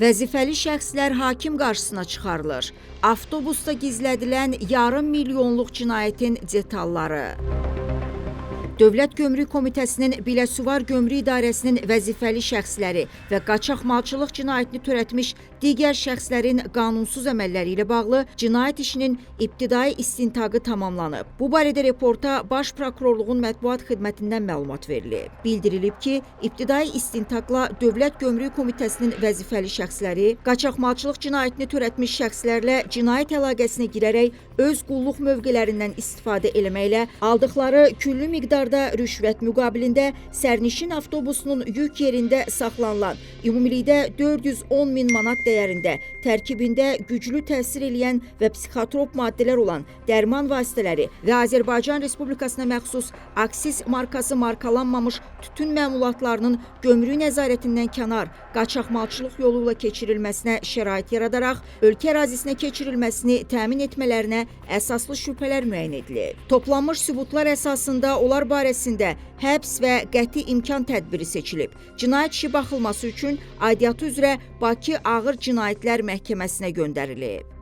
Vəzifəli şəxslər hakim qarşısına çıxarılır. Avtobusda gizlədilən yarım milyonluq cinayətin detalları. Dövlət Gömrük Komitəsinin Biləsuvar Gömrük İdarəsinin vəzifəli şəxsləri və qaçaqmalçılıq cinayətini törətmiş digər şəxslərin qanunsuz əməlləri ilə bağlı cinayət işinin ibtidai istintaqı tamamlanıb. Bu barədə reporta Baş Prokurorluğun mətbuat xidmətindən məlumat verilib. Bildirilib ki, ibtidai istintaqla Dövlət Gömrük Komitəsinin vəzifəli şəxsləri qaçaqmalçılıq cinayətini törətmiş şəxslərlə cinayət əlaqəsinə girərək öz qulluq mövqelərindən istifadə eləməklə aldıqları külli miqdarda rüşvət müqabilində sərnişin avtobusunun yük yerində saxlanılan ümumilikdə 410 min manat dəyərində tərkibində güclü təsir eləyən və psixotrop maddələr olan dərman vasitələri və Azərbaycan Respublikasına məxsus aksis markası markalanmamış tütün məmulatlarının gömrük nəzarətindən kənar qaçaqmalçılıq yolu ilə keçirilməsinə şərait yaradaraq ölkə ərazisinə keçirilməsini təmin etmələrinə əsaslı şübhələr müəyyən edilib. Toplanmış sübutlar əsasında onlar barəsində həbs və qəti imkan tədbiri seçilib. Cinayət işi baxılması üçün aidiyyatı üzrə Bakı Ağır Cinayətlər Məhkəməsinə göndərilib.